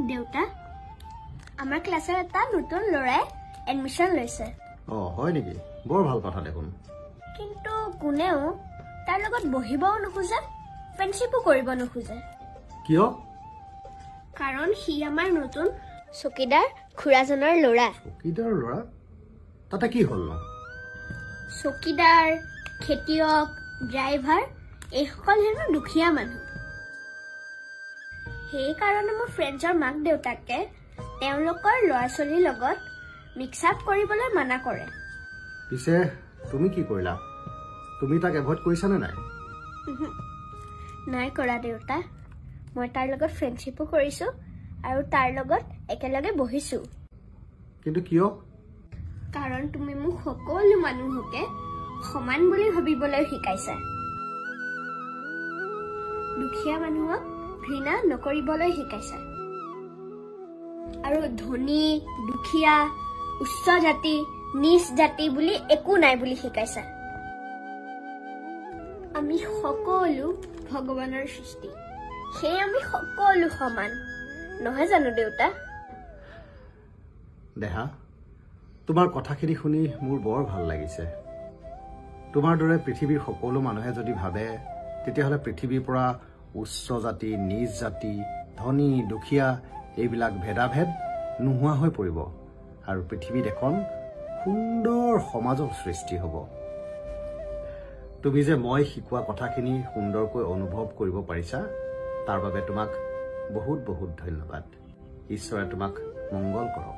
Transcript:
দেউতা, আমাৰ ক্লাছৰ এটা নতুন ল'ৰাই এডমিশ্যন লৈছে। অঁ, হয় নেকি? বৰ ভাল কথা দেখোন। কিন্তু কোনেও তাৰ লগত বহিবও নোখোজে, ফ্ৰেণ্ডশ্বিপো কৰিব নোখোজে। কিয়? কাৰণ সি আমাৰ নতুন চকীদাৰ খুৰাজনৰ ল'ৰা। চকীদাৰ ল'ৰা? তাতে কি হ'ল নো? চকীদাৰ, খেতিয়ক, ড্ৰাইভাৰ এইসকল হেনো দুখীয়া মানুহ। সেইকাৰণে মোৰ ফ্ৰেণ্ডছৰ মাক দেউতাকে তেওঁলোকৰ ল'ৰা ছোৱালীৰ লগত মিক্স আপ কৰিবলৈ মানা কৰে। পিছে তুমি কি কৰিলা? তুমি তাক এভইড কৰিছানে নাই? নাই কৰা দেউতা, মই তাৰ লগত ফ্ৰেণ্ডশ্বিপো কৰিছো আৰু তাৰ লগত একেলগে বহিছো। কিন্তু কিয়? কাৰণ তুমি মোক সকলো মানুহকে সমান বুলি ভাবিবলৈ শিকাইছা, দুখীয়া মানুহক ঘৃণা নকৰিবলৈ শিকাইছা, আৰু ধনী দুখীয়া, উচ্চ জাতি নীচ জাতি বুলি একো নাই বুলি শিকাইছা। আমি সকলো ভগৱানৰ সৃষ্টি, সেয়ে আমি সকলো সমান, নহয় জানো দেউতা? দেহা, তোমাৰ কথাখিনি শুনি মোৰ বৰ ভাল লাগিছে। তোমাৰ দৰে পৃথিৱীৰ সকলো মানুহে যদি ভাবে, তেতিয়াহ'লে পৃথিৱীৰ পৰা উচ্চ জাতি, নীচ জাতি, ধনী দুখীয়া এইবিলাক ভেদাভেদ নোহোৱা হৈ পৰিব আৰু পৃথিৱীত এখন সুন্দৰ সমাজৰ সৃষ্টি হ'ব। তুমি যে মই শিকোৱা কথাখিনি সুন্দৰকৈ অনুভৱ কৰিব পাৰিছা, তাৰ বাবে তোমাক বহুত বহুত ধন্যবাদ। ঈশ্বৰে তোমাক মংগল কৰক।